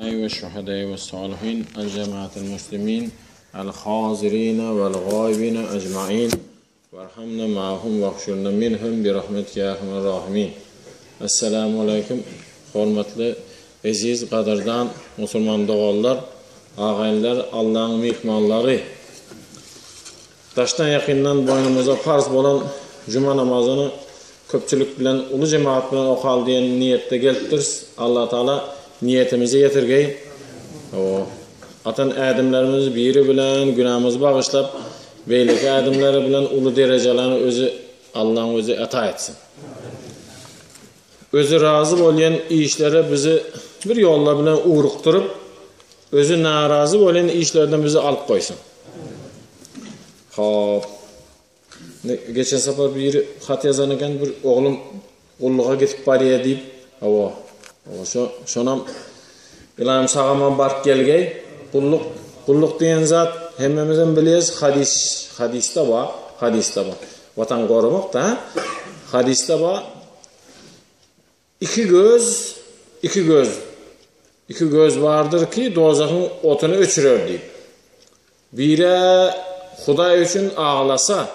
Ve şuhadai ve salihin el cemaatil muslimin el hazirine vel gaibine ecmain verhamna ma'hum vahşurna minhum bi rahmetike ya erhamer rahimin. Esselamu aleyküm hormatly eziz gadyrdan musulman doganlar, agaýynlar, Allaň myhmanlary. Daşdan ýakyndan boýnumyza parz bolan juma namazyny köpçülik bilen, uly jemagat bilen okaly diýen niýetde gelipdiris. Allah Taala niýetimizi ýetirgeý. Hawa. Atan ädimlerimiz biri bilen günämizi bagyşlap, beýleki ädimleri bilen uly derejelerini özi Allaň özi ata etsin. Özi razy bolýan işlere bizi bir ýollar bilen ugrukdyryp, özi narazy bolýan işlerden bizi alyp goýsun. Hop. Geçen sapar biri hat ýazan eken, bir oglum gulluga gidip barýar diýip. Hawa. Hawa, şo şonam Ylaýym sag-aman baryp gelgeý. Gulluk, gulluk diýen zat hemmemizem bilýäs, hadys, hadysda bar, hadysda bar. Watan goramak da, hadysda bar. Iki göz, iki göz, iki göz bardyr ki, dozahyň otuny öçürer diýip. Biri Hudaý üçin aglasa,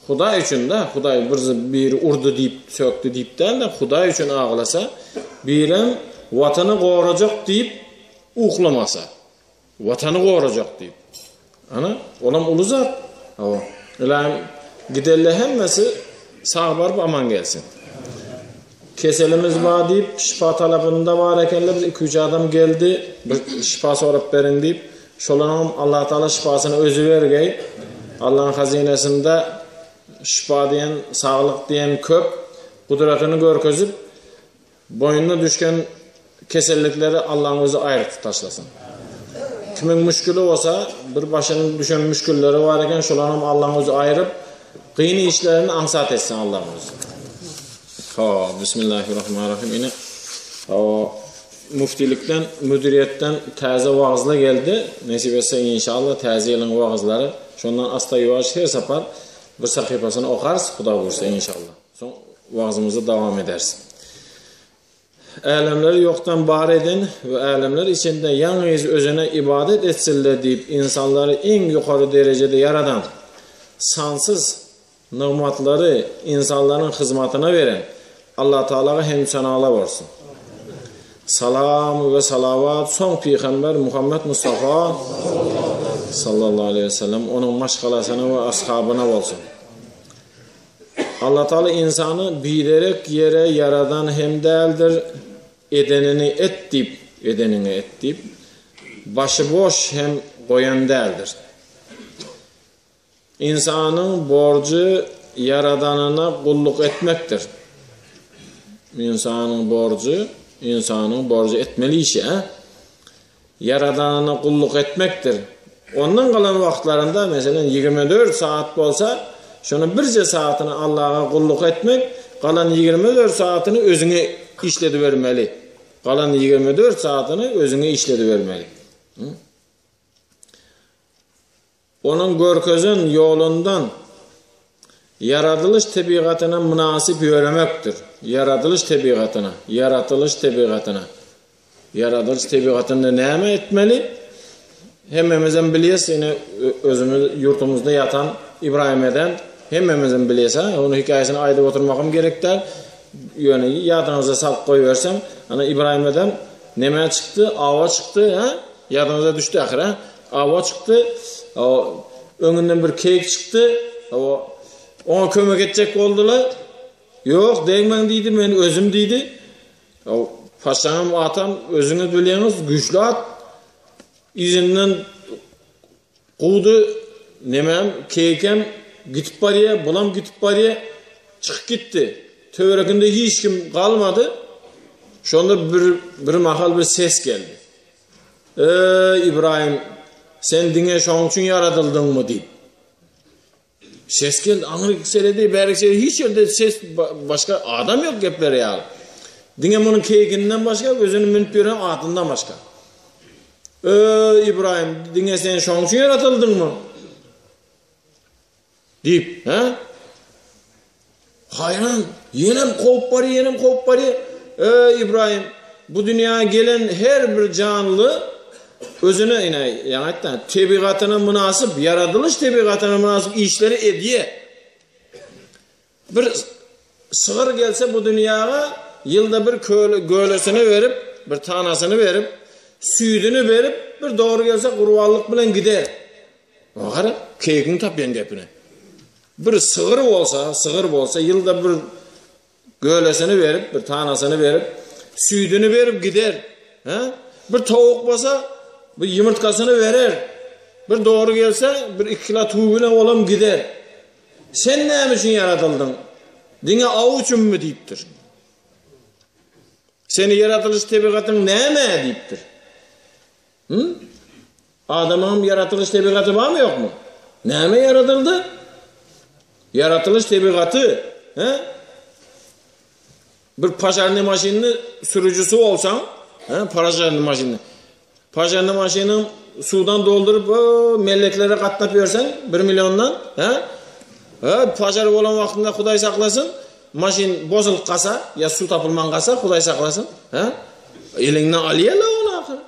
Hudaý üçin da, Hudaý bir biri urdy diýip, sökdi diýip däl-de, Hudaý üçin aglasa, birem watany gorajak diýip uklamasa. Watany gorajak diýip. Ana, olam uly zat. Hawa. Ylaýym gidelle hemmesi sag baryp aman gelsin. Keselimiz bar diýip, şypa talabynda bar ekenler, bir iki-üç adam geldi, bir şypa sorap beriň diýip, şolaryňam Allah Taala şypasyny özi bergeý. Allahyň hazynesinde şypa diýen, saglyk diýen köp, gudratyny görkezip, Boýnuna düşgen kesellikleri Allaň özi aýryp taşlasyn. Kimiň müşgili bolsa, bir başyna düşen müşgilleri bar eken, şolaram Allaň özi aýryp, gyn işlerini aňsat etsin Allaň özi. Ha, Bismillahirrahmanirrahim. Ine, o müftilikden, müdiriýetden täze wagyzlar geldi. Nesip etse inşallah täze ýylyň wagyzlary. Şondan asta ýuwaş her sapar bir sahypasyny okarys, Huda buýursa inşallah. Soň wagzymyzy dowam ederis. Älemleri ýokdan bar eden we älemler içinde ýalňyz özüne ybadat etsinler diýip ynsanlary iň ýokary derejede ýaradan, sansyz nygmatlary ynsanlaryň hyzmatyna beren Allatagalaga hemd-senalar bolsun. Salam we salawat soň pygamber Muhammet Mustafa sallallahu aleýhi we sellem onuň maşgalasyna we ashabyna bolsun. Allatagala ynsany biderek ýere ýaradan hem däldir, edenini et diýip, edeniňi et diýip, başyboş hem goýan däldir. Ynsanyň borjy Ýaradanyna gulluk etmekdir. Ynsanyň borjy, ynsanyň borjy etmeli işi, a? Ýaradanyna gulluk etmekdir. Ondan galan wagtlarynda, meselem, 24 sagat bolsa, şonuň birje sagatyny Allaha gulluk etmek, galan 24 sagatyny özüňe işledibermeli. Galan 24 sagatyny özüňe işledibermeli. Onuň görkezen ýolundan ýaradylyş tebigatyna mynasyp ýöremekdir. Ýaradylyş tebigatyna, ýaratylyş tebigatyna. Ýaradylyş tebigatynda näme etmeli? Hemmemizem bilýäs, ine özümiz ýurtumyzda ýatan Ibrahim eden hemmemizem bilýäs, ha? Onuň hekaýasyny aýdyp oturmagym gerek däl. Ýöne ýadyňyza salyp goýbersem, ana Ibrahim eden nämä çykdy? Awa çykdy, ha? Ýadyňyza düşdi ahyr, ha? Awa çykdy. O öňünden bir keýik çykdy. O oňa kömek etjek boldular. Ýok, degmäň diýdi, men özüm diýdi. O paşaňam atam özüňiz bilýäňiz, güýçli at. Yzyndan guwdy, nemem, keýikem gitip barýar, bulam gitip barýar. Çykyp gitdi. Töwerekinde hiç kim galmady. Şonda bir bir mahal bir ses geldi. Eý, Ybraýym, sen diňe şoň üçin ýaradyldyňmy? diýip. Ses geldi, aňryk seredi, bärik seredi, hiç ýerde ses başga adam ýok gepler ýaly. Diňe munuň keýginden başga, özüni münüp ýören atyndan başga. Eý, Ybraýym, diňe sen şoň üçin ýaradyldyňmy? Diýip, hä? Haýran, ýenem kowup barýar, ýenem kowup barýar. Eý, Ybraýym, bu dünýä gelen her bir janly özüne ine ýaňy aýtdym, tebigatyna mynasyp, ýaradylyş tebigatyna mynasyp işleri edýär. Bir sygyr gelse bu dünýäge ýylda bir köle, gölesini berip, bir tanasyny berip, süýdüni berip, bir dogry gelse gurbanlyk bilen gider. Gara, keýgiň tapýan gepini. Bir sygyr bolsa, sygyr bolsa ýylda bir gölesini berip, bir tanasyny berip, süýdüni berip gider. Hä? Bir towuk bolsa, bir ýumurtgasyny berer. Bir dogry gelse, bir iki kilo tüwi bilen olam gider. Sen näme üçin ýaradyldyň? Diňe aw üçinmi diýipdir. Seni ýaradylyş tebigatyň näme diýipdir. Hı? Adamyň ýaratylyş tebigaty barmy ýokmy? Näme ýaradyldy? Ýaratylyş tebigaty, he? Bir pažarny maşynyny sürüjisi bolsaň, he, pažarny maşyny. Pažarny maşynyň suwdan dolduryp, o, melleklere gatnap ýörseň, bir milliondan, he? He, pažar bolan wagtynda Hudaý saklasyn, maşyn bozulyp galsa, ýa suw tapylman galsa, Hudaý saklasyn, he? Eliňden alýarlar ony ahyr.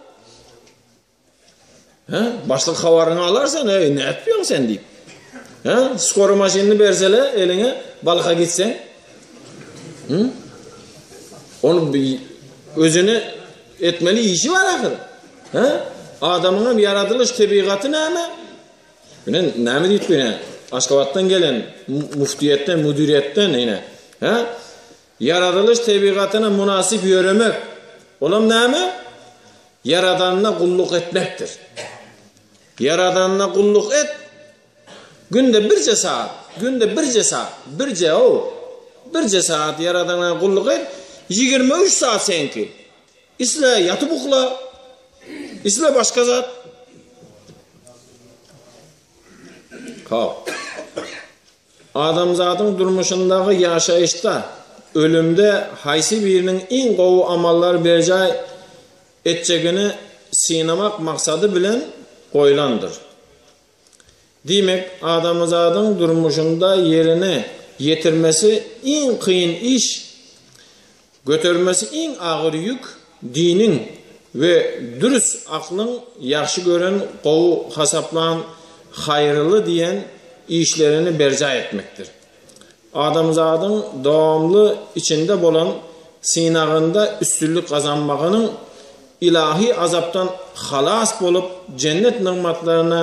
He? Başlyk habaryňy alar sen, ey, ne etýäň sen diýip. He? Skory maşynyny bersele eliňe, balyka gitseň. Hı? Onu özüne etmeli işi bar ahyr. He? Adamyň hem ýaradylyş tebigaty näme? Ine, näme diýip ine? Aşgabatdan gelen muftiýetden, müdiriýetden ine. He? Ýaradylyş tebigatyna mynasyp ýöremek. Olam näme? Ýaradanyna gulluk etmekdir. Ýaradanyna gulluk et. Günde birje saat, günde birje saat, birje o. Birje saat Ýaradanyna gulluk et. 23 saat seňki. Isle ýatyp ukla, isle başga zat. Hop. Adamzadyň durmuşyndaky ýaşaýyşda, ölümde haýsy biriniň iň gowy amallary berjaý etjegini synamak maksady bilen goýlandyr. Diýmek, adamzadyň durmuşynda ýerine ýetirmesi iň kyn iş, götermesi iň agyr ýük diniň we dürs aklyň ýagşy gören, gowy hasaplan, haýyrly diýen işlerini berjaý etmekdir. Adamzadyň dowamly içinde bolan synagynda üstünlik gazanmagynyň ylahy azapdan halas bolup jennet nygmatlaryna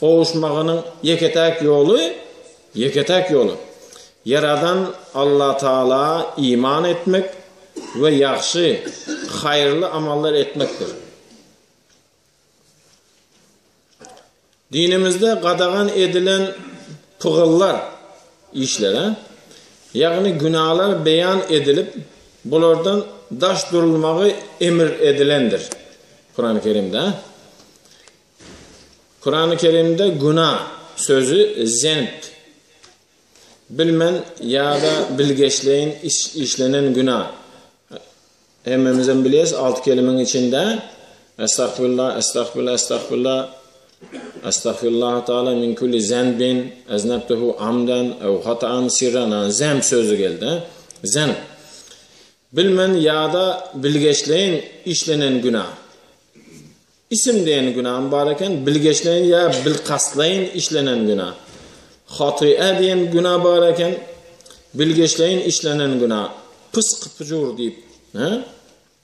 gowuşmagynyň ýeke-täk ýoly Ýeke-täk ýoly, Ýaradan Allatagala iman etmek we ýagşy, haýyrly amallar etmekdir. Dinimizde gadagan edilen pygyllar, işler, ýagny günalar beýan edilip, bulardan daş durulmagy emr edilendir. Kurany Kerimde. Kurany Kerimde günah sözi zenb, bilmen ýa-da bilgeşleýin işlenen günah. Hemmemizem bilýäs alty kelimiň içinde Estagfirullah, estagfirullah, estagfirullah, Estagfirullah Teala min kulli zenbin eznebtuhu amdan ew hataan sirran. Zenb sözi geldi. Zenb. Bilmen ýa-da bilgeşleýin işlenen günah. Isim diýen günäm bar eken, bilgeşleýin ýa bilkastlaýyn işlenen günä. Haty'a diýen günä bar eken, bilgeşleýin işlenen günä. Pysk-pyjur diýip, he?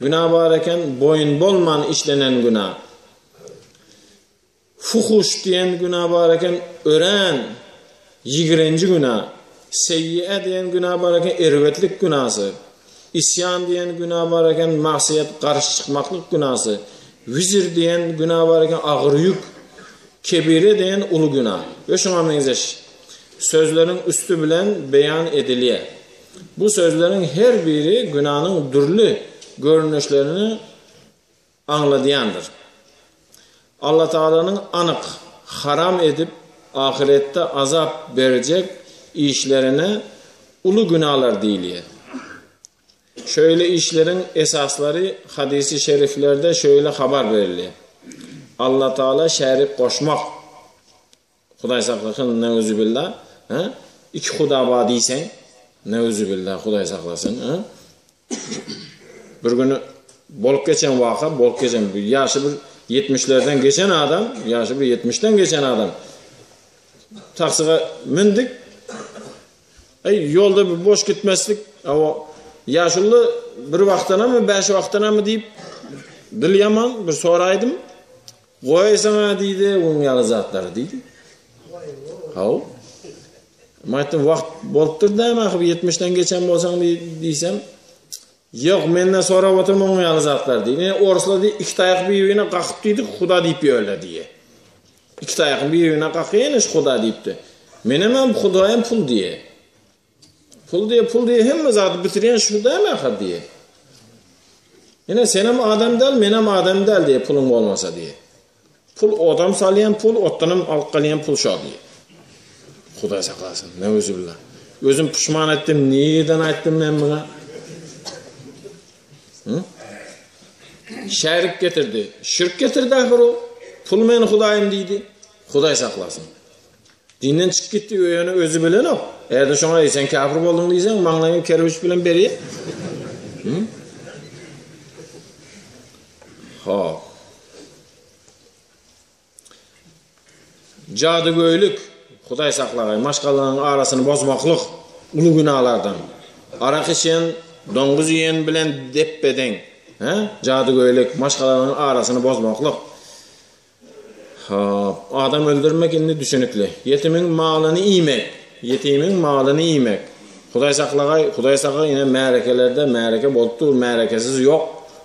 Günä bar eken, boýun bolman işlenen günä. Fuhuş diýen günä bar eken, örän ýigrenji günä. Seýýi'e diýen günä bar eken, erbetlik günäsi. Isýan diýen günä bar eken, magsyýet, garşy çykmaklyk günäsi. Wizr diýen günä bar eken, agyr ýük. Kebire diýen uly günä. We şuňa meňzeş sözleriň üsti bilen beýan edilýär. Bu sözleriň her biri günäniň dürli görnüşlerini aňladýandyr. Allatagalanyň anyk haram edip, ahyretde azap berjek işlerine uly günalar diýilýär. Şeýle işleriň esaslary hadysy şeriflerde şeýle habar berilýär, Allatagala şärik goşmak, Hudaý saklasyn, neuzübillah, hä? Iki huda bar diýseň, neuzübillah, Hudaý saklasyn, hä? Bir gün. Bolup geçen waka, bolup geçen ýaşy bir ýetmişlerden geçen adam, ýaşy bir ýetmişden geçen adam. Taksyga mündik. Eý, ýolda bir boş gitmeslik, o ýaşuly bir wagtdanamy, bäş wagtdanamy diýip dil ýaman bir soraýdym. Goýaýsaň-a diýdi, oň ýaly zatlary diýdi. Haw. Men aýtdym, wagt bolupdyr dämi ahyr 70-den geçen bolsaň diýsem, Ýok, menden sorap oturma oň ýaly zatlar diýdi. Ine, oruslar diýdi, iki taýak bir-birine kakyp diýdi, huda diýip ýörler diýýär. Iki taýakyny bir-birine kakýar, ine şu huda diýipdi. Menem hem hudaýam pul diýýär. Pul diýýär, pul diýýär, hemme zady bitirýän şu dämi ahyr diýýär. Ine, senem adam däl, menem adam däl diýýär, puluň bolmasa diýýär. Pul odam salýan pul, otdanam alyp galýan pul şo diýýär. Hudaý saklasyn. Neuzubillah. Özüm puşman etdim, nirden aýtdym men muňa? Hı? Şärik getirdi. Şirk getirdi ahyr o. Pul meni Hudaýym diýdi. Hudaý saklasyn. Dinden çykyp gitdi, ýöne özi bilenok. Eger-de şoňa eý sen käfir bolduň diýseň, maňlaýyňy kerpiç bilen berýär. Hı? Hop. Jadygöýlük, Hudaý saklagaý, maşgalanyň arasyny bozmaklyk uly günalardan. Arak içen, doňuz iýen bilen depbe-deň. Hä? Jadygöýlük, maşgalanyň arasyny bozmaklyk. Hop, adam öldürmek indi düşünikli. Ýetimiň malyny iýmek, ýetimiň malyny iýmek. Hudaý saklagaý, Hudaý saklagaý, ine märekelerde märeke bolup dur, märekesiz ýok.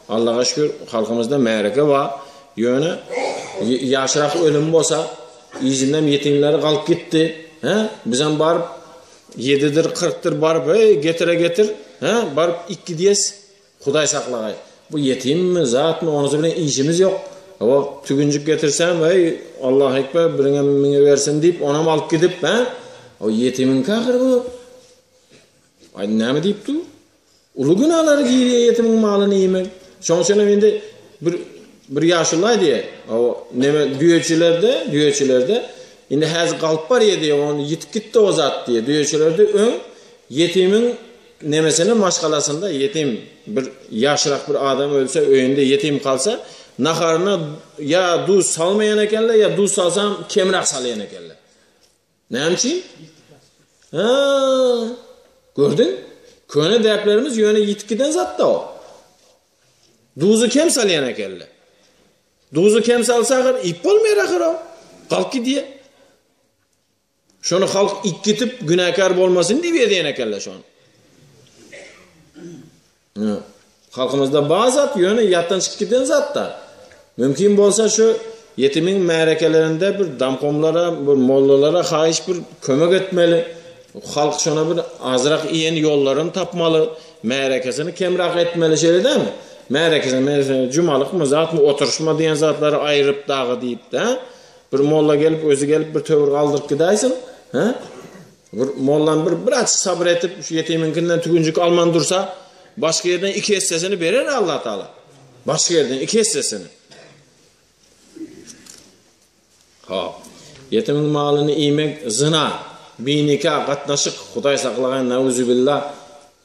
Allaga şükür, halkymyzda märeke bar. Ýöne ýaşrak ölüm bolsa, yzyndan ýetimleri galyp gitdi. Hä? Bizem baryp ýedidir, kyrkdyr baryp, heý, getire getir, hä, baryp ik gidýäs. Hudaý saklagaý. Bu ýetimmi, zatmy, onusy bilen işimiz ýok. Hawa, tügünjik getirsem, heý, Allahu ekber, biriňem miňe bersin diýip, onam alyp gidip, hä? O ýetimiňki ahyr bu. Aý, näme diýip dur? Uly günalara girýär ýetimiň malyny iýmek. Şonuň üçin hem indi bir bir ýaşuly aýdýar. Hawa, neme düýeçilerde, düýeçilerde indi häzir galyp barýar diýýär, ony ýitip gitdi o zat diýýär. Düýeçilerde öň ýetimiň Nemesine maşgalasynda ýetim bir ýaşrak bir adam ölse öýünde ýetim kalsa naharyna ýa duz salmaýan ekenler ýa duz salsam kemräk salýan ekenler. Näme üçin? Ha, gördüň? Köne däplerimiz ýöne ýitip giden zatda o. Duzy kem salýan ekenler. Duzy kem salsa ahyr iýip bolmaýar ahyr o. Galyp gidýär. Şony halk ikgitip günäkär bolmasyn diýip edýän ekenler şony. Halkymyzda bar zat ýöne ýatdan çykyp giden zat-da. Mümkin bolsa şu ýetimiň märekelerinde bir damkomlara, bir mollalara haýyş bir kömek etmeli. Halk şona bir azrak iýen ýollaryny tapmaly, märekesini kemrak etmeli şeýle dälmi? Märekesini, meselem, jumalykmy, zatmy, oturyşma diýen zatlary aýryp dagy diýip-de, Bir molla gelip, özi gelip bir töwir galdyryp gidäýsin, hä? Bir mollam bir biraz sabyr etip, şu ýetimiňkinden tügünjik alman dursa, başga ýerden iki essesini berer Allah Taala. Başga ýerden iki essesini. Ha. Ýetimiň malyny iýmek zyna, binika gatnaşyk, Hudaý saklagaý, nauzubillah.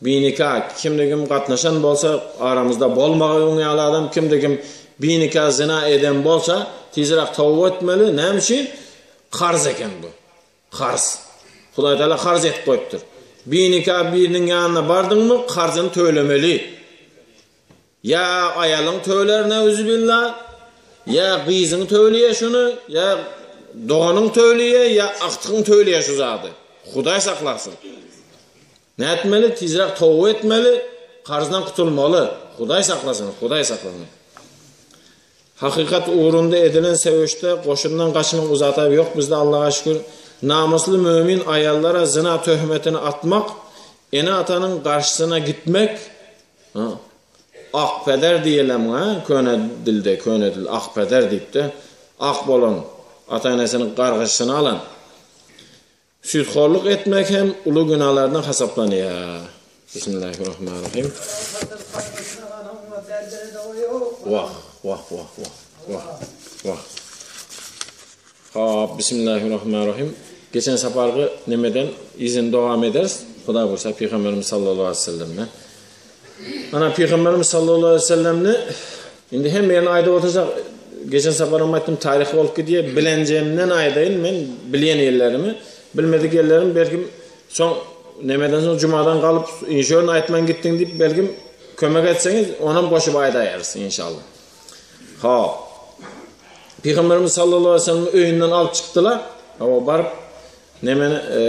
Binika kimde kim gatnaşan bolsa aramyzda bolmagy öň ýaly adam kimde kim binika zyna eden bolsa tizräk toba etmeli näme üçin karz eken bu karz Hudaý Taala karz etip goýupdyr binika biriniň ýanyna bardyňmy karzyny tölemeli ýa aýalyň töler neuzubilla ýa gyzyň töleýär şuny ýa doganyň töleýär ýa agtygyň töleýär şu zady Hudaý saklasyn Nätmeli, tizräk toba etmeli, karzdan gutulmaly. Hudaý saklasyn, Hudaý saklasyn. Hakykat ugrunda edilen söweşde goşundan gaçmak uzata ýok bizde Allaha şükür. Namysly mömin aýallara zyna töhmetini atmak, ene-atanyň garşysyna gitmek, ak peder diýilem ha, köne dilde, köne dil ak peder diýipdi. Ak bolan, ata-enesiniň gargyşyny alan. Süýthorluk etmek hem uly günalardan hasaplanýar. Bismillahirrahmanirrahim. Wah, wah, wah, wah, wah, wah. Hop, Bismillahirrahmanirrahim. Geçen saparky nemeden izini dowam ederis. Hudaý buýursa Pygamberimiz sallallahu aleyhi ve sellemden. Ana Pygamberimiz sallallahu aleyhi ve sellemni indi hemme ýerini aýdyp otursak, geçen saparam aýtdym, taryh bolup gidýär. Bilenjemden aýdaýyn men bilýän ýerlerimi, bilmedik ýerlerim belkim soň nemeden soň jumadan galyp inşörün aýtman gitdiň diýip belkim kömek etseňiz onam goşup aýdaýarys inşallah. Ha. Pygamberimiz sallallahu aleyhi ve sellem öýünden alyp çykdylar. Hawa baryp nemeni e,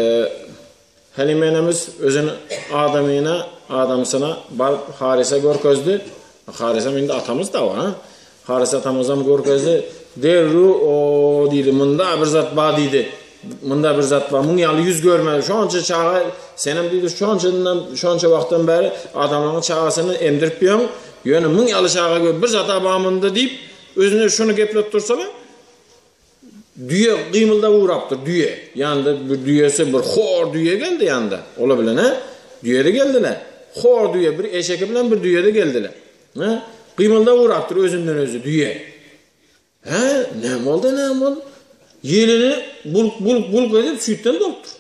Helime enemiz özüni adamyna, adamsyna baryp Harise görkezdi. Harisem indi atamyz da ha. Haris atamyzam görkezdi. Derrew o diýdi, munda bir zat bar diýdi. Munda bir zat bar. Muň ýaly ýüz görmedi. Şonça çaga senem diýdi, şonçadan şonça wagtdan bäri adamlaryň çagasyny emdirip ýöň. Ýöne muň ýaly çaga gör bir zat bar munda diýip, özüne şuny gepletip dursalar, Düýe gymyldap ugrapdyr, düýe. Ýanynda bir düýesi, bir hor düýe geldi ýanynda. Ola bilen, hä? Düýe-de geldiler. Hor düýe, bir eşeki bilen bir düýe-de geldiler. Hä? Gymyldap ugrapdyr özünden özi düýe. Hä, näme boldy, näme boldy? Ýelini bulk, bulk, bulk edip süýtden dolupdyr.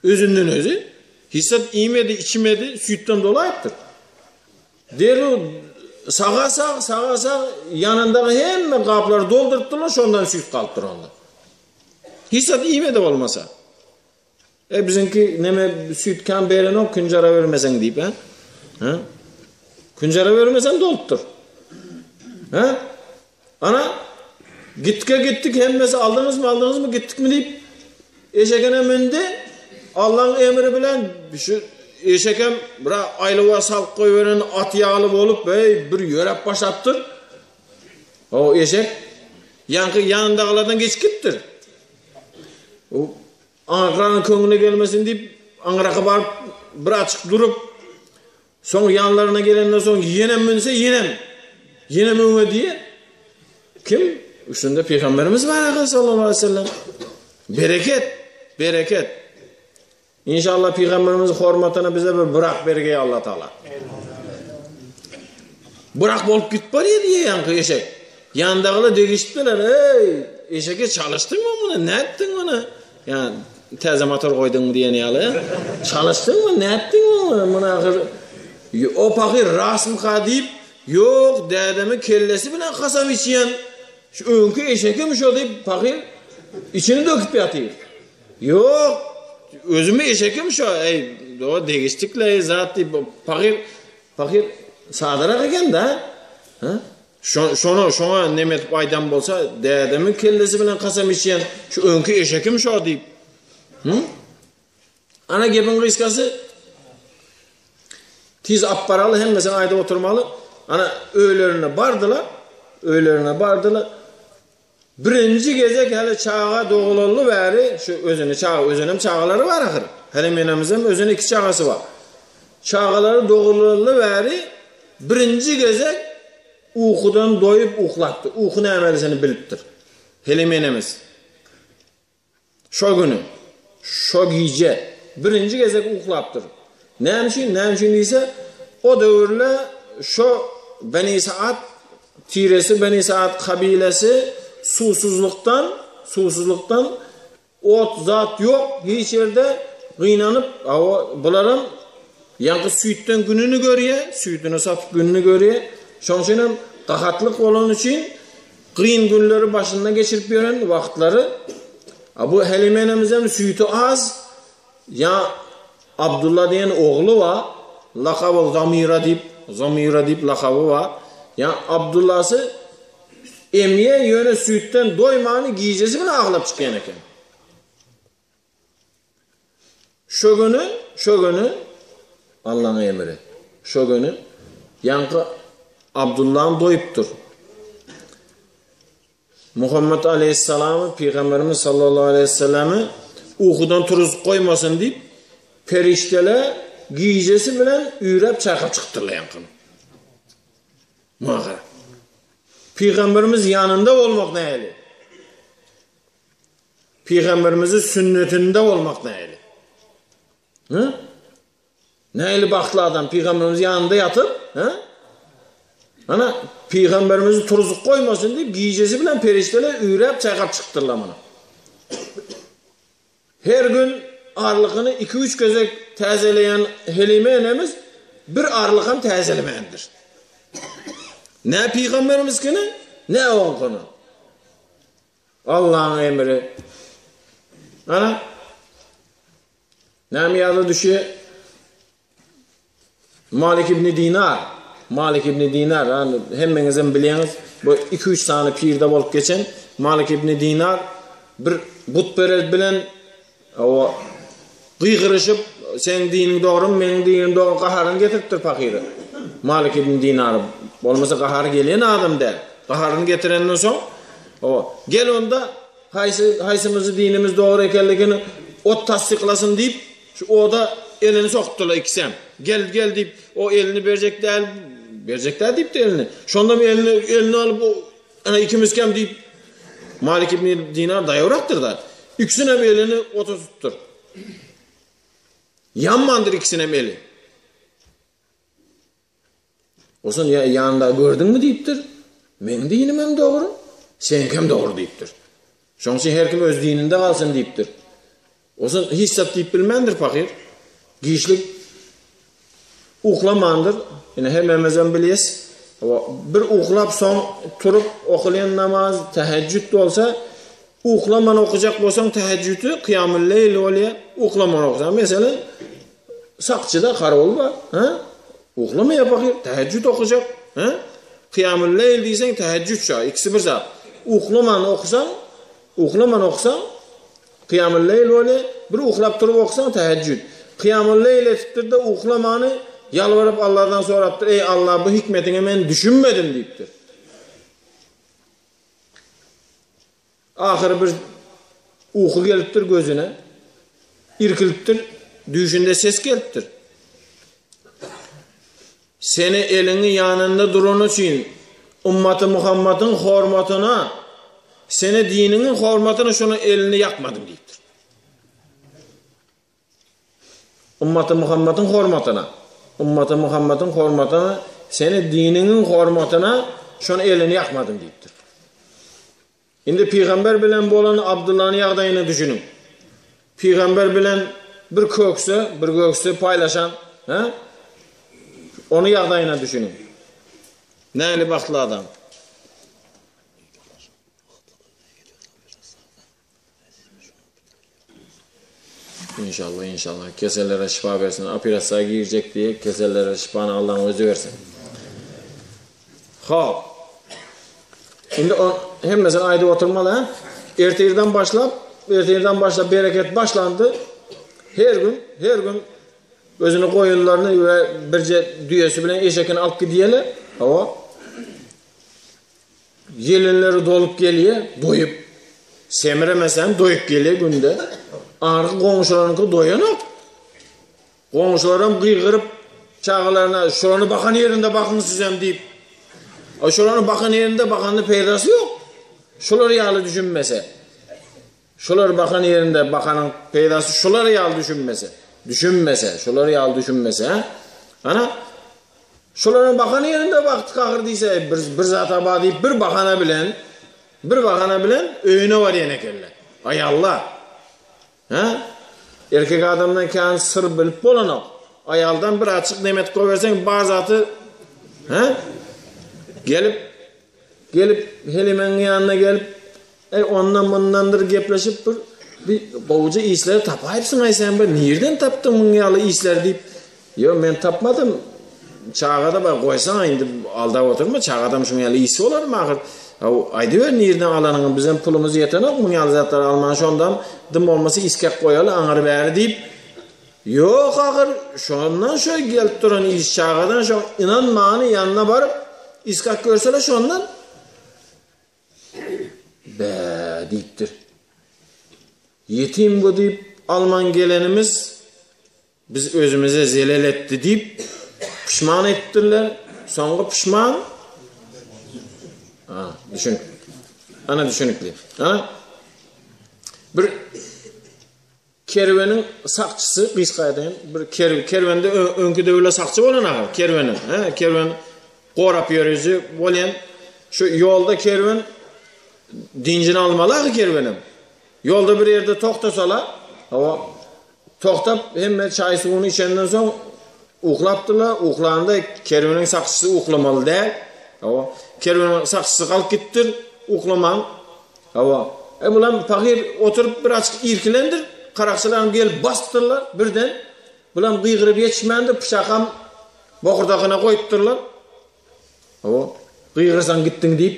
Özünden özi. Hiç zat iýmedi, içmedi, süýtden dolaýypdyr. Derrew saga sag, saga sag ýanyndaky hemme gaplary doldurypdyrlar, şondan süýt galypdyr onda. Hiç zat iýmedi bolmasa. E biziňki neme süýt kän berenok, künjara bermeseň diýip, he? He? Künjara bermeseň dolupdyr. He? Ana, gitge gitdik hemmesi aldyňyzmy, aldyňyzmy, gitdikmi diýip, eşegine mündi. Allaň emri bilen şu eşekem bir aýlawa salyp goýberen at ýaly bolup, eý, bir ýöräp başlapdyr. O eşek ýaňky ýanyndakylardan geçip gitdir. O aňyrkylaryň köňlüne gelmesin diýip, aňyraka baryp bir açyk durup, Soň ýanlaryna gelenden soň ýenem münse ýenem, ýenem öňe diýer. Kim? Üstünde Pygamberimiz bar ahyry sallallahu aleyhi ve sellem. Bereket, bereket. İnşallah Pygamberimiz hormatyna bize bir burak bergeý Allah Taala. Burak bolup git barýar diýe ýaňky eşek. Ýandagylar degişdiler. Eý, eşeke çalyşdyňmy muny? Nätdiň muny? Ýa täze motor goýduňmy diýen ýaly. Çalyşdyňmy, nätdiň muny? Muny ahyr o pahyr rastmyka diýip, ýok, dädemiň kellesi bilen kasam içýän, şu öňki eşekim şo diýip, pahyr içini döküp ýatyr. Ýok, özümi eşekim şo, eý, o degişdik-le zat diýip, pahyr, pahyr sadarak eken-dä. Ha? Şona, şoňa neme edip aýdan bolsa, dädemiň kellesi bilen kasam içýän, şu öňki eşekim şo diýip. Hı? Ana gepiň gysgasy, tiz ap baraly, hemmesini aýdyp oturmaly. Ana öýlerine bardylar, öýlerine bardylar. Birinji gezek häli çaga dogulaly bäri, şu özüni çaga, özünem çagalary bar ahyr. Häli menemizem özüne iki çagasy bar. Çagalary dogulaly bäri birinji gezek ukudan doýup uklapdyr. Uky nämelisini bilipdir. Helim enemiz. Şo güni, şo gije birinji gezek uklapdyr. Näme üçin? Näme üçin diýse, o döwürle şo Beni Saad tiresi, Beni Saad kabilesi suwsuzlykdan, suwsuzlykdan ot zat ýok hiç ýerde gynanyp, hawa, bularam ýaňky süýtden gününi görýär, süýdüni satyp gününi görýär. Şoň üçin hem gahatlyk bolany üçin Kyn günleri başyndan geçirip ýören wagtlary, a bu Helime enemizem süýti az, ýa Abdulla diýen ogly bar, lakaby Zamira diýip, Zamira diýip lakaby bar. Ýa Abdullasy emýe ýöne süýtden doýmany gijesi bilen aglap çykýan eken. Şo güni, şo güni Allaň emri. Şo güni ýaňky Abdullam doýupdyr. Muhammet aleýhissalamy, pygamberimiz sallallahu aleýhi wesellemi ukudan turuzyp goýmasyn diýip, perişdeler gijesi bilen üýräp çaýkap çykypdyrlar ýaňkyny. Muňa gara. Pygamberimiz ýanynda bolmak nähili? Pygamberimizi sünnetinde bolmak nähili? Hı? Nähili bagtly adam pygamberimiz ýanynda ýatyp, he? Ana, pygamberimizi turzup goýmasyn diýip, gijesi bilen perişdeler üýräp çaýkap çykypdyrlar muny. Her gün arlygyny 2-3 gezek täzeleýän Helime enemiz. bir arlykam täzelemändir. Ne pygamberimiziňkini, ne oňkyny. Allaň emri. Ana. Näme ýada düşýär? Malik ibn Dinar. Malik ibn Dinar, hemmeňizem bilýäňiz, bu 2-3 sany pirde bolup geçen Malik ibn Dinar bir butperez bilen o gygyryşyp, seň diniň dogrymy, meniň dinim dogry gaharyny getiripdir pahyry. Malik ibn Dinar bolmasa gahary gelen adam däl. Gaharyny getirenden soň, o gel onda Haýsy haýsymyzy dinimiz dogry ekenligini ot tassyklasyn diýip, şu oda elini sokupdylar ikisem. Gel, gel diýip, o elini berjek däl, berjek däl diýipdi elini. Şondam elini elini alyp, o ana ikimizkem diýip, Malik ibn Dinar daýawrakdyr-da. Ikisinem elini ota tutupdyr. Ýanmandyr ikisinem eli. Osun ýa ýanynda gördüňmi diýipdir. Meň dinim hem dogry, seňki hem dogry diýipdir. Şoň üçin her kim öz dininde galsyn diýipdir. Osun hiç zat diýip bilmändir pahyr. Giçlik uklamandyr. Ine hemmämizem bilýäs. Bir uklap soň turup okulýan namaz täheccüd bolsa, uklaman okujak bolsaň täheccüdi kyýamul leýl bolýar. Uklaman okasaň, meselem, Sakçyda garawul bar, hä? Uklamaýar pahyr, tähejjüt okajak, hä? Kyýamul leýl diýseň tähejjüt şa, ikisi bir zat. Uklaman okasaň, uklaman okasaň kyýamul leýl bolýar, bir uklap turup okasaň tähejjüt. Kyýamul leýl etipdir-de uklamany ýalbaryp Alladan sorapdyr, Eý Alla bu hikmetiňe men düşünmedim diýipdir. Ahyry bir uky gelipdir gözüne. Irkilipdir, düýşünde ses gelipdir. Seni eliňi ýanynda durany üçin ummaty Muhammadyň hormatyna, seni diniňiň hormatyna şonuň elini ýakmadym diýipdir. Ummaty Muhammadyň hormatyna, ummaty Muhammadyň hormatyna, seni diniňiň hormatyna şony elini ýakmadym diýipdir. Indi pygamber bilen bolan Abdyllanyň ýagdaýyny düşüniň. Pygamber bilen bir kökse, bir gökse paýlaşan, he? Onu ýagdaýyna düşüniň. Näli bagtly adam. Inşallah inşallah kesellere şifa bersin. Operasiýa girjek diýe kesellere şifany Allaň özi bersin. Hop. Indi o hemmesini aýdyp oturmaly ha. Ertirden başlap, ertirden başlap bereket başlandy. Her gün, her gün özüni goýunlaryny we birje düýesi bilen eşekini alyp gidýärler. Hawa. Gelinleri dolup gelýär, doýup. Semremesem doýup gelýär günde. Arky goňşularyňky doýanok. Goňşularam gygyryp çagalaryna şolany bakan ýerinde bakyň sizem diýip. A şolany bakan ýerinde bakanda peýdasy ýok. Şolar ýaly düşünmese. Şolar bakan ýerinde bakanyň peýdasy şolar ýaly düşünmese. Düşünmese, şolar ýaly düşünmese. Ana Şolaryň bakan ýerinde wagty kahyr diýse, bir, bir zat bar diýip bir bahana bilen, bir bahana bilen öýüne barýan ekenler. Aýallar. Hä? Erkek adamdan kän syr bilip bolanok. Aýaldan bir açyk nemet goýberseň bar zaty hä? Gelip Gelip Helimeň ýanyna gelip, Eý, ondan-mundandyr gepleşip bir bir gowuja işleri tapaýypsyň-aý sen bir, nirden tapdyň muň ýaly işleri diýip, Ýok, men tapmadym. Çaga-da bar, goýsaň-a indi aldap oturma, çagadam şuň ýaly işi bolarmy ahyr? Haw, aýdyber nirden alanyňy, bizem pulumyz ýetenok muň ýaly zatlary almaga, şondam dym bolmasa iskek goýaly aňry-bäri diýip, Ýok ahyr, şondan şo gelip duran iş çagadan şo ynanmany ýanyna baryp iskak görsele şondan. Bä diýipdir. Ýetim bu diýip alman gelenimiz biz özümize zelel etdi diýip pişman etdirler. Soňky pişman Ha, düşünik. Ana düşünikli. Ha? Bir Kerweniň sakçysy gysga aýdaýyn, bir ker, kerwende öňki döwürde sakçy bolan agyr, kerweniň, he, kerwen gorap ýörüji bolýan. Şu ýolda kerwen dinjini almaly agyr kerweniň. Ýolda bir ýerde togtasala, hawa, togtap hemme çaý suwuny içenden soň. Uklapdyrlar, uklanda kerweniň sakçysy uklamaly däl. Hawa, kerweniň sakçysy galyp gitipdir, uklaman. Hawa, e bulam pahyr oturyp bir açyk irkilendir, garakçylaram gelip basypdyrlar birden. Bulam gygyryp ýetişmändir, pyçakam bokurdagyna goýupdyrlar. Hawa, gygyrsaň gitdiň diýip.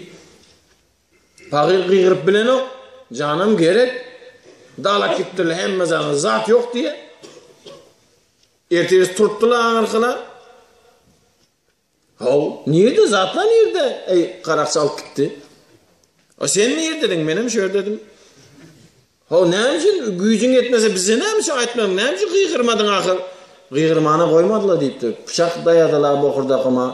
Pahyr gygyryp bilenok, janam gerek. Dalak gitipdirler, hemme zada zat ýok diýe. Ertirisi turupdylar aňyrkylar. Haw, nirde zatlar nirde? Eý, garakçy alyp gitdi. A sen nirdediň? Menem şu ýerdedim. Haw, näme üçin güýjüň ýetmese bize näme üçin aýtmadyň? Näme üçin gygyrmadyň ahyr? Gygyrmana goýmadylar diýipdir. Pyçak daýadylar bokurdakyma.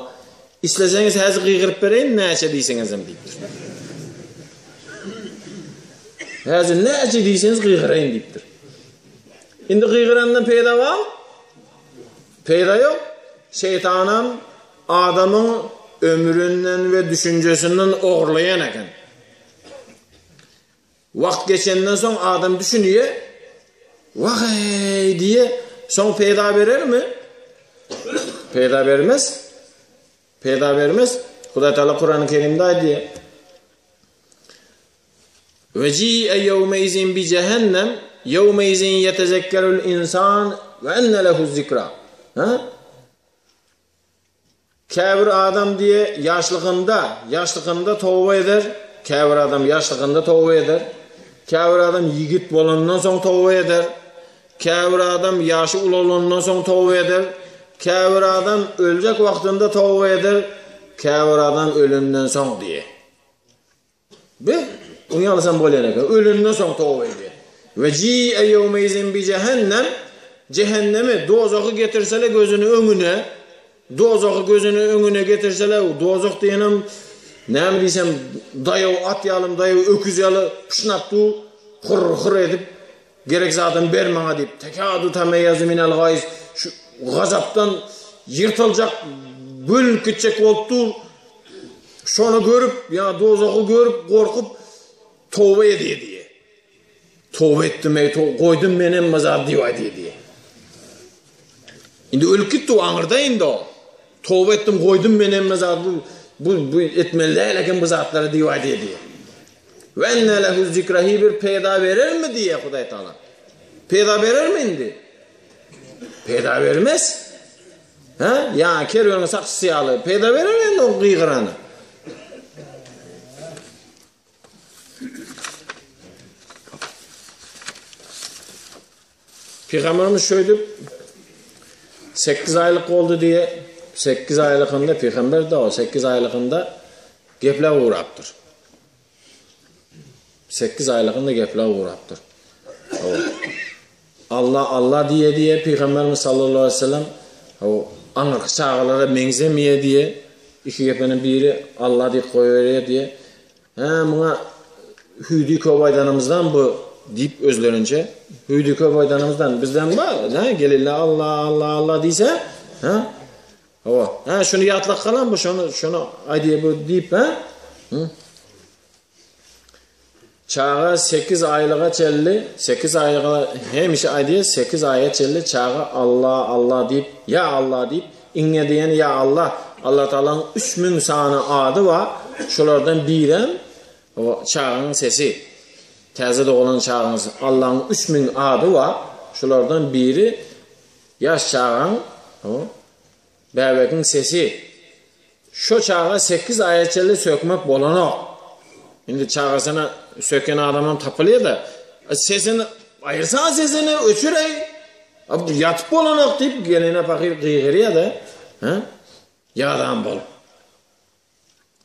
Isleseňiz häzir gygyryp bereýin, näçe diýseňizem diýipdir. Häzir näçe diýseňiz gygyraýyn diýipdir. Indi gygyrandan peýda barmy? Peýda ýok. Şeýtanam adamyň ömründen we düşünjesinden ogurlaýan eken. Wagt geçenden soň adam düşünýär, Wah-eý diýýär, soň peýda berermi? Peýda bermez. Peýda bermez. Hudaý Taala Kurany Kerimde aýdýar. Ve ci'e yevmeizin bi cehennem yevmeizin yetezekkerul insan ve enne lehu zikra. Ha? Käbir adam diýe ýaşlygynda, ýaşlygynda toba eder, käbir adam ýaşlygynda toba eder, käbir adam ýigit bolandan soň toba eder, käbir adam ýaşy ulalandan soň toba eder, käbir adam öljek wagtynda toba eder, käbir adam ölenden soň diýe. Be, oň ýalysam bolýan eken. Ölenden soň toba edýär. We ji'e ýewmeizin bi jehennem, jehennemi, dozahy getirsele gözüni öňüne, dozahy gözüni öňüne getirsele, dozah diýenem näme diýsem, daýaw at ýalym, daýaw öküz ýaly pyşnap dur, hur-hur edip, gerek zadyny ber maňa diýip, tekadu tameýazu minel gaýz, şu gazapdan ýyrtyljak, bölünip gitjek bolup dur. Şony görüp, ýa dozahy görüp, gorkup, toba edýär diýýär. Toba etdim, ey, to goýdum men hem mazar diýip aýdýar diýýär. Indi ölüp gitdi o aňyrda indi o. Toba etdim, goýdum men hem mazar bu bu bu etmeli däl eken bu zatlary diýip aýdýar diýýär. We enne lehu zikrahi bir peýda berermi diýýär Hudaý Taala. Peýda berermi indi? Peýda bermez. Hä? Ýa kerweniň sakçysy ýaly peýda berer indi o gygyrany. Pygamberimiz şöýdüp 8 aýlyk boldy diýe, 8 aýlykynda pygamber de o 8 aýlykynda gepläp ugrapdyr. 8 aýlykynda gepläp ugrapdyr. Alla Alla diýe diýe Pygamberimiz sallallahu aleyhi ve sellem o aňyrky çagalara meňzemeýe diýe iki gepeniň biri Alla diýip goýberýär diýe. Hä muňa hüýdi köp aýdanymyzdan bu diýip özlerinçe hüýdi köp aýdanymyzdan bizden bar hä gelille Alla Alla Alla diýse hä Hawa. Hä şuny ýatlap galan bu şony şony aýdýar bu diýip hä? Hı? Çaga 8 aýlyga çenli, 8 aýlyga hemişe aýdýar, 8 aýa çenli çaga Allah Allah diýip, ýa Allah diýip, iňňe diýen ýa Allah. Allah Taalanyň 3000 sany ady bar. Şolardan birem o çagaň sesi. Täze doglan çagaň Allahyň 3000 ady bar. Şolardan biri Ýaş çagaň, bäbegiň sesi. Şo çaga sekiz aýa çenli sökmek bolanok. Indi çagasyna söken adamam tapylýar-da. Sesini aýyrsaň sesini öçüreý. Ýatyp bolanok diýip gelene pahyr gygyrýar-da. Hä? Ýadan bolup.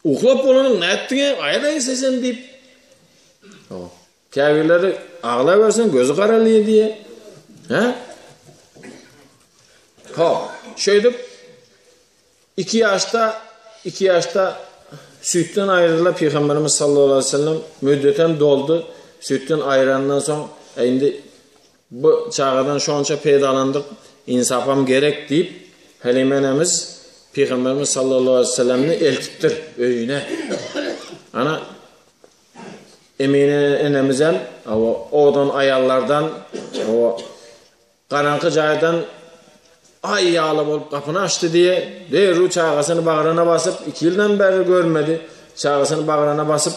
Uklap bolanyň nätdiň-ä, aýraý sesini diýip. Käbirleri aglaberseň gözi garalýar diýýär. Hä? Ha, şeýdip 2 ýaşda 2 ýaşda süýtden aýryldy Pygamberimiz sallallahu aleyhi ve sellem müddetem doldy. Süýtden aýrandan soň indi Bu çagadan şonça peýdalandyk, ynsapam gerek diýip, Helime enemiz Pygamberimiz sallallahu aleýhi we sellemni eltipdir öýüne. Ana, Emine enemizem owadan aýallardan, garaňky jaýdan. Aý ýaly bolup gapyny açdy diýe, derrew çagasyny bagryna basyp, iki ýyldan bäri görmedi, çagasyny bagryna basyp,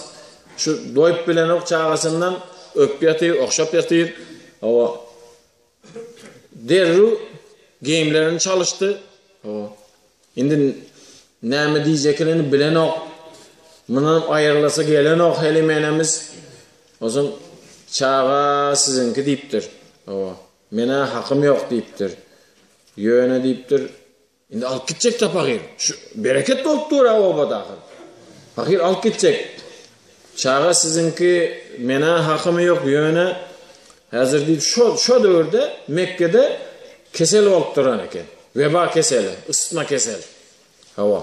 şu doýup bilenok çagasyndan, öpüp ýatyr, ogşap ýatyr. Hawa. Derrew geýimlerini çalyşdy. Hawa. Indi näme diýjekini bilenok. Mundan aýrylasy gelenok Helime enemiz. Onsoň çaga siziňki diýipdir. Hawa. Men-ä hakym ýok diýipdir. Ýöne diýipdir, indi alyp gitjek-dä pahyr. Şu bereket bolup dur-a obada ahyr. Pahyr alyp gitjek. Çaga siziňki, men-ä hakym ýok, ýöne häzir diýip şo şo döwürde Mekgede kesel bolup duran eken. Weba keseli, yssytma kesel. Hawa.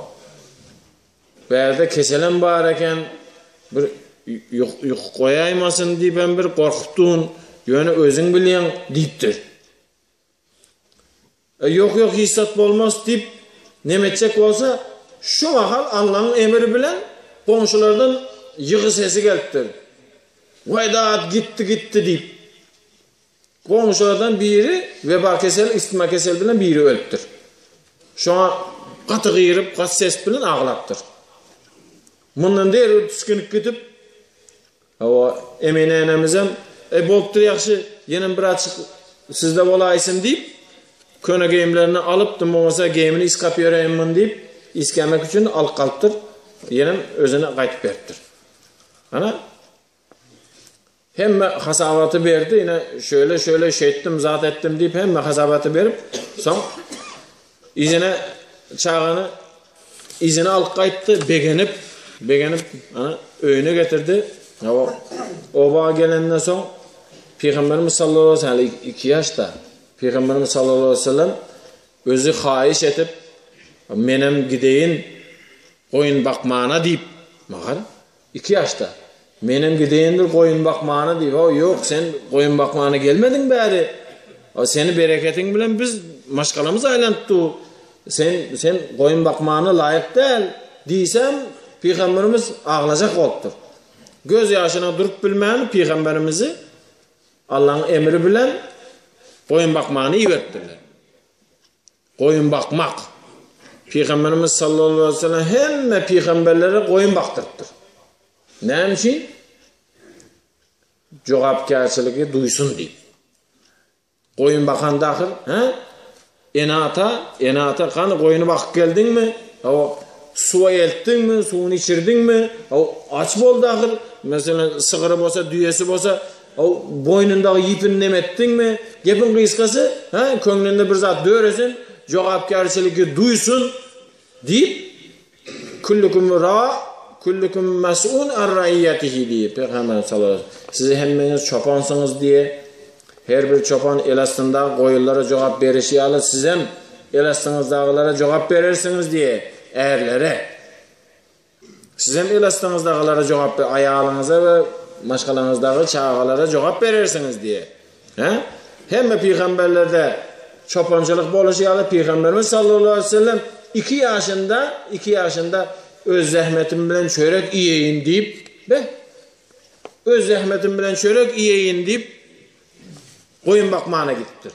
Bärde keselem bar eken, bir ýukup goýaýmasyn diýibem bir gorkup durun, ýöne özüň bilýäň diýipdir. E, ýok, ýok, hiç zat bolmaz diýip, neme etjek bolsa, şu mahal Allaň emri bilen goňşulardan ýygy sesi gelipdir. Waý dat, gitdi, gitdi diýip. Goňşulardan biri weba keseli, yssytma keseli bilen biri ölüpdir. Şoňa gaty gygyryp, gaty ses bilen aglapdyr. Mundan derrew tisginip gidip, hawa, Emine enemizem, Eý, bolupdyr ýagşy, ýenem birazjyk sizde bolaýsyn diýip, köne geýimlerini alyp, dym bolmasa geýimini ysgap ýöreýin muny diýip, isgemek üçin alyp galypdyr. Ýenem özüne gaýtyp beripdir. Ana, Hemme hasabaty berdi, ine şöyle şöyle şeýtdim, zat etdim diýip hemme hasabaty berip, soň yzyna çagany yzyna alyp gaýtdy, begenip, begenip, ana öýüne getirdi. Hawa, oba gelenden soň Pygamberimiz sallallahu aleyhi ve sellem 2 ýaşda Pygamberimiz sallallahu aleyhi ve sellem özi haýyş edip, menem gideýin goýun bakmana diýip, magal Iki ýaşda. Menem gideýindir goýun bakmana diýip, ho, ýok, sen goýun bakmana gelmediň bäri. O seni bereketiň bilen biz maşgalamyz aýlanyp dur. Sen sen goýun bakmana laýyk däl diýsem, pygamberimiz aglajak bolupdyr. Göz ýaşyna durup bilmän pygamberimizi Allaň emri bilen goýun bakmana iberipdirler. Goýun bakmak. Pygamberimiz sallallahu aleyhi ve sellem hemme pygamberlere goýun bakdyrypdyr. Näme üçin? Jogapkärçiligi duýsun diýip. Goýun bakanda ahyr, he? Ene-ata, ene-ata gany goýuny bakyp geldiňmi? Hawa, suwa eltdiňmi, suwuny içirdiňmi? Hawa, aç boldy ahyr. Meselem, sygyry bolsa, düýesi bolsa, Haw, boýnundagy ýüpüni neme etdiňmi? Gepiň gysgasy, hä, köňlünde bir zat döresin, jogapkärçiligi duýsun diýip, Küllüküm ra, küllüküm mes'un an ra'iyyatihi diýip, Pygamberimiz sallallahu aleyhi ve sellem, siz hemmeňiz çopansyňyz diýe, her bir çopan el astyndaky goýunlara jogap berişi ýaly, sizem el astyňyzdagylara jogap berersiňiz diýe, ärlere. Sizem el astyňyzdakylara jogap ber, aýalyňyza we maşgalaňyzdaky çagalara jogap berersiňiz diýe. Hä? Hemme pygamberlerde çopançylyk boluşy ýaly pygamberimiz sallallahu aleyhi ve sellem 2 ýaşynda, 2 ýaşynda öz zähmetim bilen çörek iýeýin diýip, be. Öz zähmetim bilen çörek iýeýin diýip goýun bakmana gidipdir.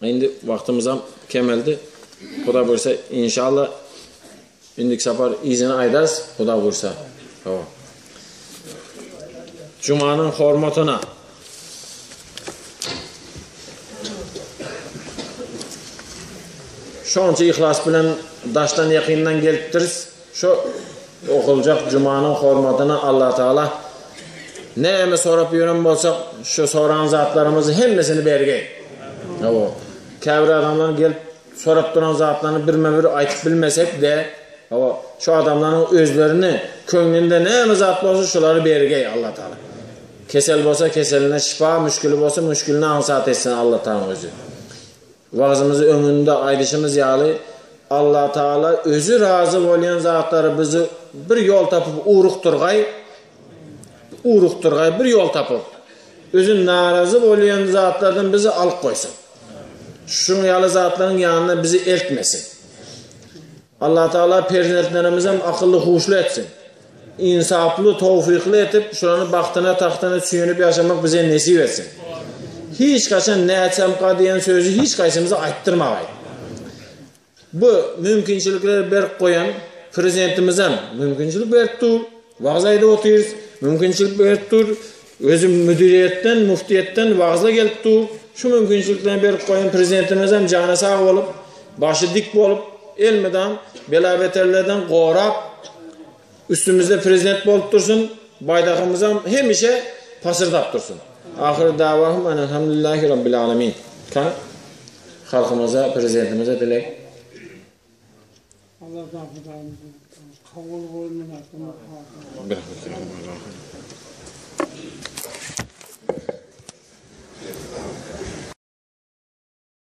Indi wagtymyzam kemeldi. Huda buýursa inşallah indiki sapar yzyny aýdarys Huda buýursa. Hawa. Jumanyň hormatyna. Şonça yhlas bilen daşdan ýakyndan gelipdiris. Şu okuljak jumanyň hormatyna Allah Taala näme sorap ýören bolsak, şu soran zatlarymyzy hemmesini bergeý. Hawa. Käbir adamlar gelip sorap duran zatlaryny birme-bir aýtyp bilmesek-de, hawa, şu adamlaryň özlerini köňlünde näme zat bolsa şulary bergeý Allah Taala. Kesel bolsa keseline şypa, müşgili bolsa müşgilini aňsat etsin Allah Taala özi. Wagzymyzy öňünde aýdyşymyz ýaly, Allatagala özi razy bolýan zatlary bizi bir ýol tapyp ugrukdyrgaý, ugrukdyrgaý bir ýol tapyp, özi narazy bolýan zatlardan bizi alyp goýsun. Şuň ýaly zatlaryň ýanyna bizi eltmesin. Allatagala perzentlerimizem akylly-huşly etsin. Ynsaply, towfykly etip, şulany bagtyna, tagtyna süýenip ýaşamak bize nesip etsin. Hiç haçan näçemka diýen sözi hiç haýsymyza aýtdyrmagaý. Bu mümkinçilikleri berip goýan Prezidentimizem mümkinçilik berip dur, wagyz aýdyp otyrys, mümkinçilik berip dur, özi müdiriýetden, müftiýetden wagyzla gelip dur. Şu mümkinçilikleri berip goýan Prezidentimizem jany sag bolup, başy dik bolup, elmydam bela-beterlerden gorap, üstümizde Prezident bolup dursun, baýdagymyzam hemişe pasyrdap dursun. Ahyry dawahum enelhamdülillahi rabbil alemin. Kan halkymyza, Prezidentimize dileg. Allahdan Hudaýymyz kabul bolsun.